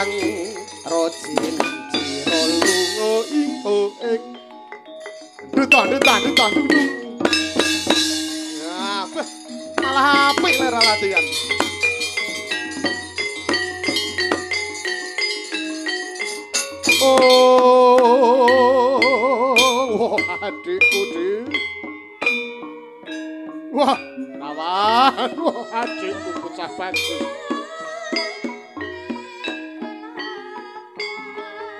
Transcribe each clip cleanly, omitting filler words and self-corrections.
Ang rojin ciro lungo ing o ing dutan dutan dutan dung dung. Nah, malah apik lera latihan. Oh, adikku di. Wah, kawan, wah adikku bocah bagus.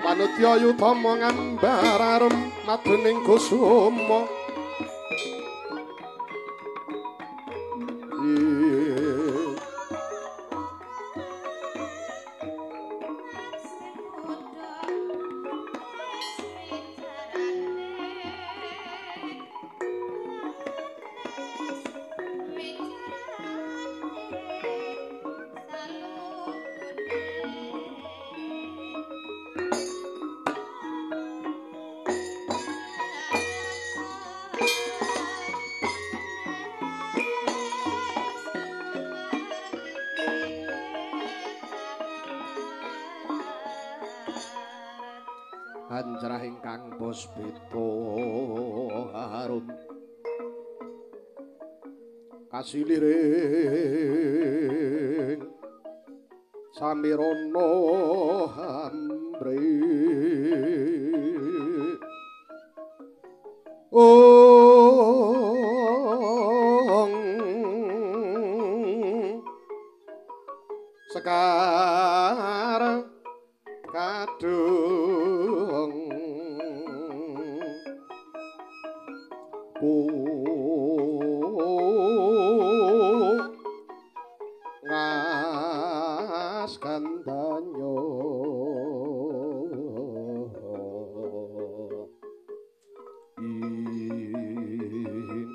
Manudya yutama ngambar arum maduning kusuma. Anjrah ingkang puspita arum kasiliring samirana hambre ong sekar kadung ku ngas kandanyo ing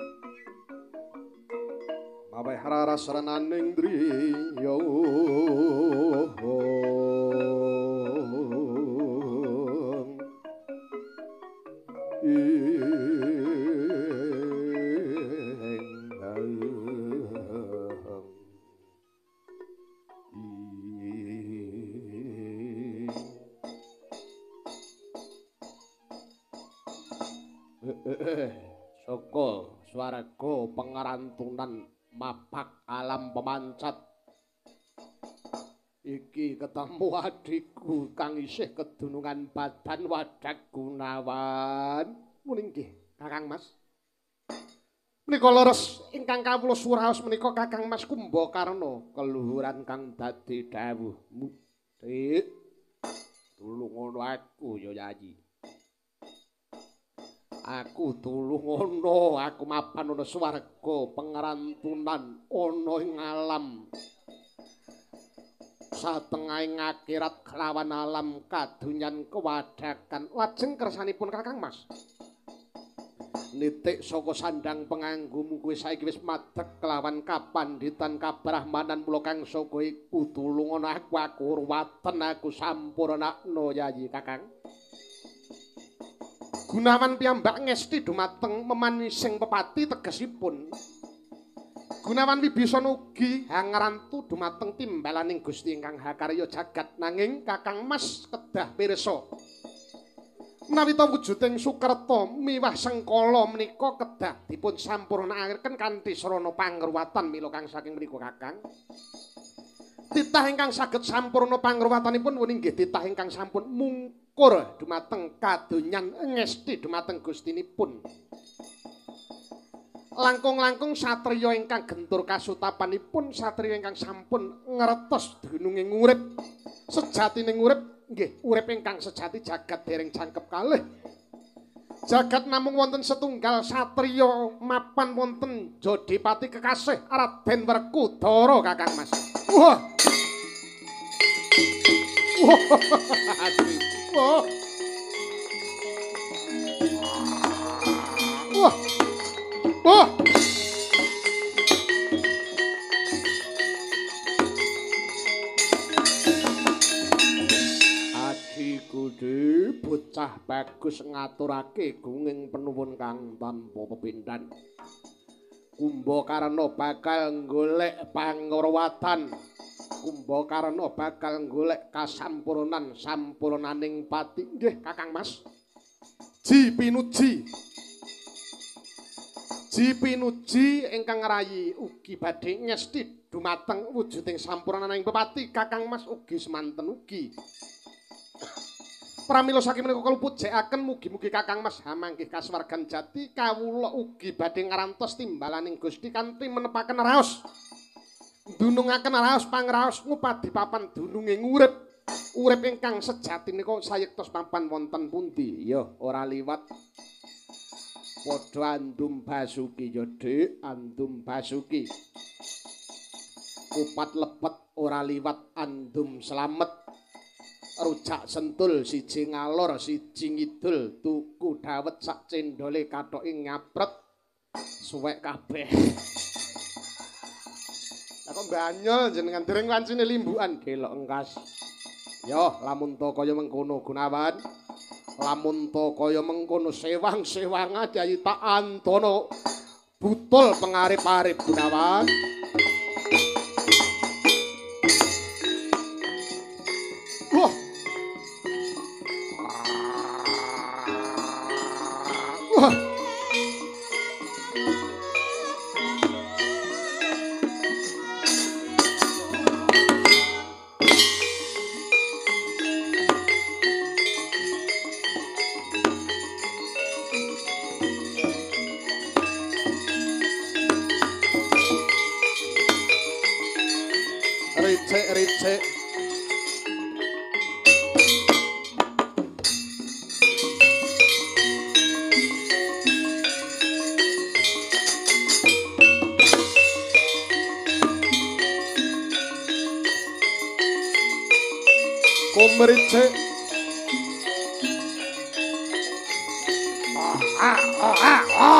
maweh raras renaning driya. Saka swarga pengerantunan mapak alam pemancat iki ketemu adikku kang isih kedunungan badan Wadak Gunawan. Muni nggih Kakang Mas. Menika leres ingkang kawula suraos menika Kakang Mas Kumbakarna keluhuran kang dadi dawuhmu. Dik, tulungono aku ya Yayi. Aku tulungono, aku mapan ana swarga pengerantunan ana ing alam satengahing akhirat kelawan alam kadonyan kewadakan. Lajeng kersanipun Kakang Mas nitik saka sandang penganggumu kowe saiki wis madeg kelawan kapandhitan kabrahmanan. Mula kang saka iku tulungono aku, aku ruwaten, aku sampurnakno Yayi. Kakang Gunawan piyambak ngesti dumateng memanising pepati tegesipun Gunawan Wibisana ugi hangrantu dumateng timbalaning Gusti ingkang hakarya jagat. Nanging Kakang Mas kedah pirsa menawi ta wujuding sukerta miwah sengkala menika kedah dipun sampurnakaken kanthi sarana pangruwatan. Mila kang saking mriku Kakang titah ingkang saged sampurna pangruwatanipun wuni nggih titah ingkang sampun mungkur dumateng kadonyan ngesti dumateng Gustinipun. Langkung-langkung satriya ingkang gentur kasutapanipun, satriya ingkang sampun ngertos dununging urip, sejatining urip nggih urip ingkang sejati jagat dereng jangkep kalih. Jagat namung wonten setunggal satriya mapan wonten Jodipati kekasih Raden Werkudara Kakang Mas. Wah. Wah. Wah. Wah. Wah. Adhiku bocah bagus ngaturake gunging penuwun kang tanpa pepindhan. Kumbakarna bakal golek pangrawatan. Kumbakarna bakal golek kasampurnan sampurnaning pati. Nggih, Kakang Mas. Ji pinuji. Ji pinuji ingkang rayi ugi badhe ngesti dumateng wujuding sampurnaning pepati. Kakang Mas ugi semanten ugi. Pramila saking menika kula pujekaken mugi-mugi Kakang Mas hamanggih kasuwargan jati kawula ugi badhe ngrantos timbalaning Gusti kanthi menepaken raos. Dunungaken raos pangraos ngupadi papan dununge ngurip. Urip ingkang sejati nika sayektos papan wonten pundi? Ya ora liwat. Padha andum basuki ya Dik, andum basuki. Kupat lepet ora liwat andum slamet. Rujak sentul siji ngalor siji ngidul tuku dawet sak cendole kathoke ngapret suwek kabeh. Lah kok banyol jenengan dereng wancine limbukan delok engkas. Yo lamun to kaya mengkono Gunawan. Lamun to kaya mengkono sewang-sewang ajayi tak antono butul pengarip-arip Gunawan. Wah. Wah. Ricek-ricek. Kumricik. Ah ah ah ah.